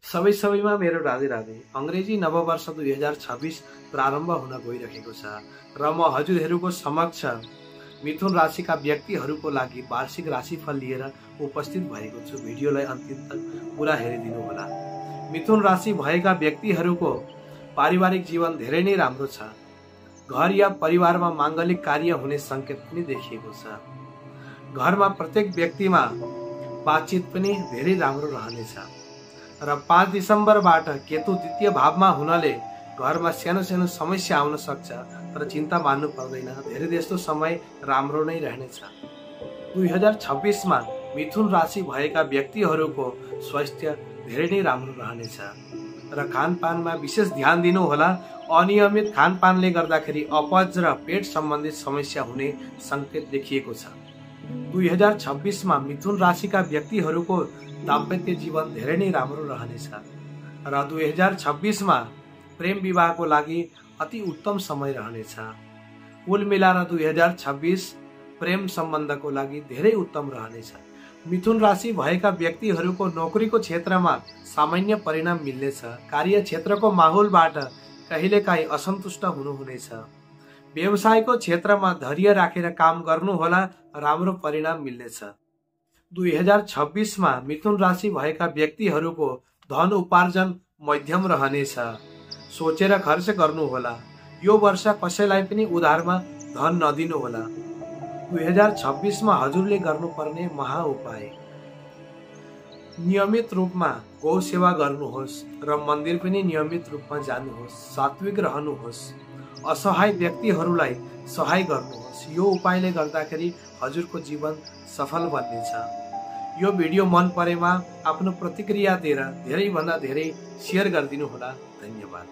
सबैमा मेरो राधे राधे। अंग्रेजी नववर्ष 2026 प्रारम्भ हुन गइरहेको छ र म हजुरहरूको समक्ष मिथुन राशिका व्यक्तिहरूको लागि वार्षिक राशिफल लिएर उपस्थित भएको छु। भिडियोलाई अन्तिम तक पूरा हेरिदिनु होला। मिथुन राशि भएका व्यक्तिहरूको पारिवारिक जीवन धेरै नै राम्रो छ। घर या परिवारमा मांगलिक कार्य हुने संकेत पनि देखिएको छ। घरमा प्रत्येक व्यक्तिमा बातचित पनि धेरै राम्रो रहनेछ र 5 दिसम्बरबाट केतु द्वितीय भावमा हुनाले घरमा सानो समस्या आउन सक्छ तर चिन्ता मान्नु पर्दैन। धेरै जस्तो समय राम्रो नै रहनेछ। 2026 मा मिथुन राशि भएका व्यक्तिहरूको स्वास्थ्य धेरै नै राम्रो रहनेछ र खानपानमा विशेष ध्यान दिनु होला। अनियमित खानपानले गर्दाखेरि अपच र पेट सम्बन्धित समस्या हुने संकेत देखिएको छ। 2026 मा मिथुन राशिका व्यक्तिहरूको दाम्पत्य जीवन धेरै नै राम्रो रहनेछ र 2026 मा प्रेम विवाहको लागि अति उत्तम समय रहनेछ। कुल मिलाएर 2026 प्रेम सम्बन्धको लागि धेरै उत्तम रहनेछ। मिथुन राशि भएका व्यक्तिहरूको नोकरीको क्षेत्रमा सामान्य परिणाम मिल्नेछ। कार्य क्षेत्रको माहौलबाट कहिलेकाहीँ असन्तुष्ट हुनुहुनेछ। व्यवसायको क्षेत्रमा धैर्य राखेर काम गर्नुहोला, राम्रो परिणाम मिल्नेछ। 2026 मा मिथुन राशि भएका व्यक्तिहरूको धन उपार्जन मध्यम रहनेछ। सोचेर खर्च गर्नुहोला। यो वर्ष कसैलाई पनि उधारमा धन नदिनु होला। 2026 मा हजुरले गर्नुपर्ने महा उपाय नियमित रूपमा गौ सेवा गर्नुहोस् र मन्दिर पनि नियमित रूपमा जानुहोस्। सात्विक रहनुहोस्। असहाय व्यक्तिहरूलाई सहाय गर्नुहोस्। यो उपायले गर्दाखेरि हजुरको जीवन सफल बन्नेछ। यो भिडियो मन परेमा आफ्नो प्रतिक्रिया दिएर धेरै भन्दा धेरै शेयर गरिदिनु होला। धन्यवाद।